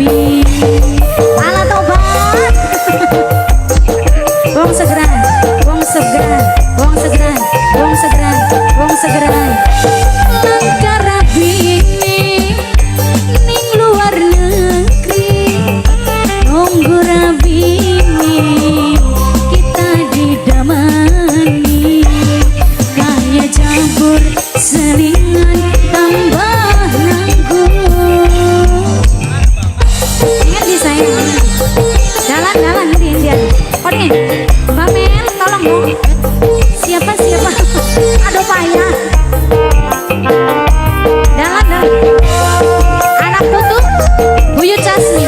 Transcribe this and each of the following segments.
rabi. Ala tobat. Wong segeran, wong segeran, wong segeran, wong segeran, wong segeran. Langka rabi ning luar negeri, nunggu rabi kita didamani, kaya campur selingan tambah nganggur. Ingat di saya jalan-jalan di India. Oh nih, Mbak Mel, tolong dong. Siapa siapa? Aduh, payah. Jalan jalan. Anak putu Buyut Casmi.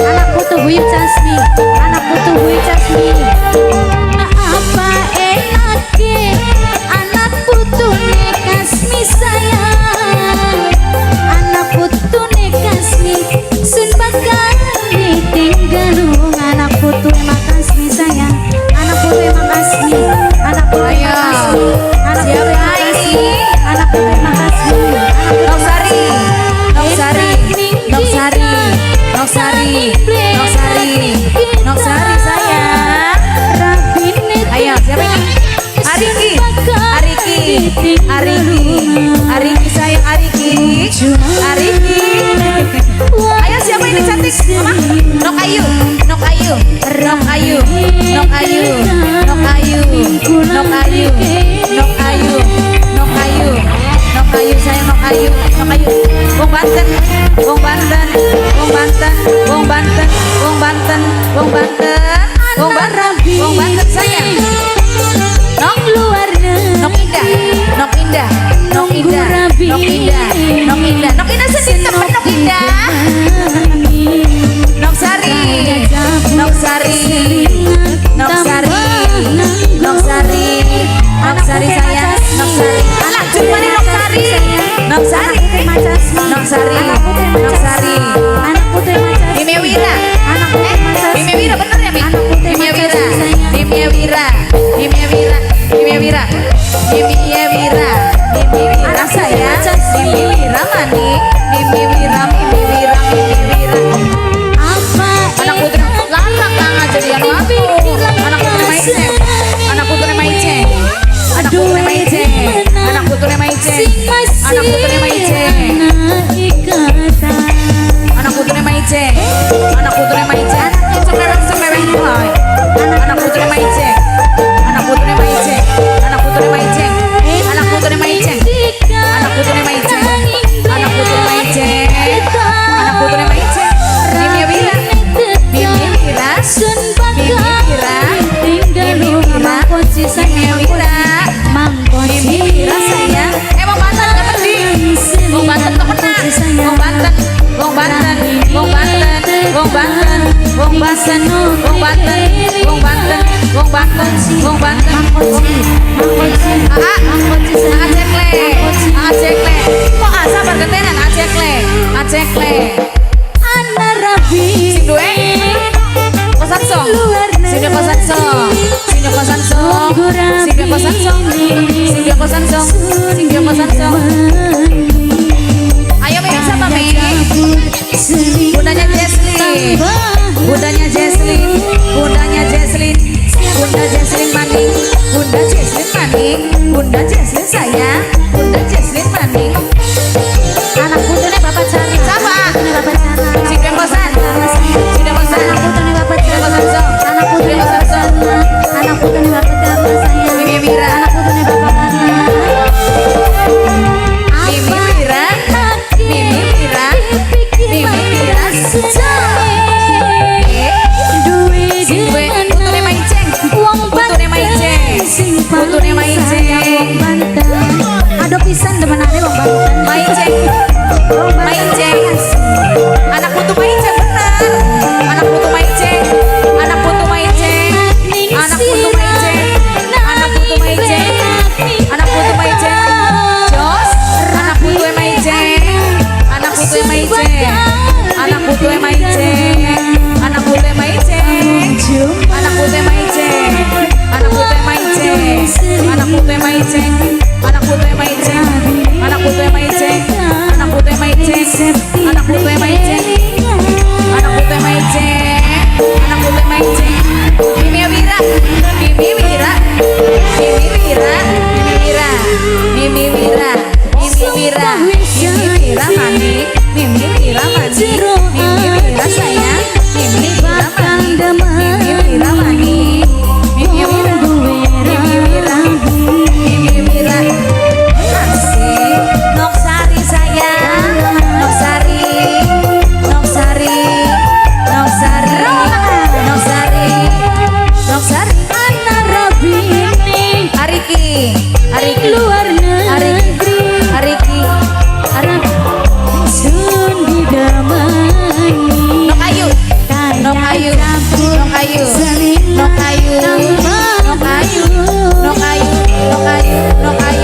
Anak putu Buyut Casmi. Anak putu Buyut Casmi. Apa enake anak putu Kasmi sayang? Anak putu Kasmi sun bakal ditinggal. Anak putu emang Kasmi sayang. Anak putu emang Kasmi. Anak putu emang Ayo. Kasmi. Anak putu Siapa emang ini? Kasmi. Anak putu emang Kasmi. Anak putu Nok Sari, Nok Sari, Nok Sari, Nok Sari, Nok Sari, Nok Sari sayang. Ayo, siapa ini? Ariki, Ariki, Ariki, Ariki sayang, Ariki, Ariki. Ayo, siapa ini cantik? Mama, Nok Ayu, Nok Ayu, Nok Ayu, Nok Ayu, Nok Ayu, Nok Ayu, Nok Ayu, Nok Ayu, Nok Ayu sayang, Nok Ayu, Nok Ayu. Wong Banten, Wong Banten, Wong Banten, Wong Banten, Wong Banten, Wong Banten, Wong Banten, Wong Banten sayang. Nok luar Nok Indah, Nok Indah, Nok Indah, Nok Indah, Nok Indah, Nok Indah sedih temen Nok Indah. Nok Sari, Nok Sari, Nok Sari, Nok Sari, Nok Sari sayang, Nok Sari. Alah, cuma nih Nok Sari, Nok Sari, Nok Sari, Nok Sari. Anak putri Macas. Mimi Wira, Anak putri eh, Macas. Mimi Wira bener ya, Mi? Anak putri Mimi Macas Wira, sayang. Mimi Wira, Mimi Wira, Mimi Wira, Mimi Wira, Mimi Wira Anak putri sayang, Macas. Mimi Wira maning, Mimi Wira, Mimi Wira, Mimi Wira. Apa Anak putri lanang kang aja dia aku. Anak putri Maiceng, anak putri Maiceng, anak putri Maiceng, anak putri Maiceng, anak putri Maiceng, anak putri Maiceng, anak putri Maiceng, semereng semereng wae. Anak putri Maiceng, anak putri Maiceng, anak putri Maiceng, anak putri Maiceng, anak putri Maiceng, anak putri Maiceng, anak putri Maiceng, Mimi Wira, Mimi Wira, Mimi Wira, Mimi Wira, Mimi Wira, Mimi Wira sayang. Eh, Wong Banten gak pedih. Wong Banten kok menang. Wong Banten, Wong Banten, Wong Banten, Wong Banten, Wong Banten, Wong Banten, Wong Banten, Wong Banten, Wong Banten. Ah, ah, cekle, ah, cekle. Kok ah sabar ketenan, ah cekle, ah cekle. Anak rabi Sing duwe kosan song, sing duwe kosan song, sing duwe kosan song, sing duwe kosan song, sing duwe kosan song, sing duwe kosan song. Ayo Mi, siapa Mi? Bundanya Jesslyn, Bundanya Jesslyn, Bundanya Jesslyn, Bunda Jesslyn maning, Bunda Jesslyn maning, Bunda Jesslyn sayang, Bunda Jesslyn maning. Anak putune Bapak Carla. Siapa? Anak putune Bapak Carla. Sing duwe kosan, sing duwe kosan, Anak putune Bapak sing duwe kosan Carla. song, Anak sing putune duwe Bapak kosan song. Carla. Anak putune Bapak Carla sayang. Mimi Wira. Anak putune Bapak Carla. Mimi Wira, Mimi Wira, Mimi Wira. Eh, sing duwe putune Maiceng, putune Maiceng, putune Maiceng, Wong Banten. Aduh pisan demenane wong Banten. Maiceng, Wong Banten. Maiceng. Anak putu Maiceng bener. Anak putu Maiceng, anak putu Maiceng, anak putu Maiceng, anak putu Maiceng, anak putu Maiceng. Jos, anak putu Maiceng, anak putu Maiceng, anak putu Maiceng, anak putu Maiceng, anak putu Maiceng, anak putu Maiceng, anak putu Maiceng, anak putu Maiceng, anak putu Maiceng, anak putu Maiceng, anak putu Maiceng, Hari iki. Luar Hari iki. negeri. Hari iki. Hari iki. Sun didamani. Nok ayu. Nok ayu. Nok ayu. Nok ayu. Nok ayu. Nok ayu. Nok ayu. Nok ayu.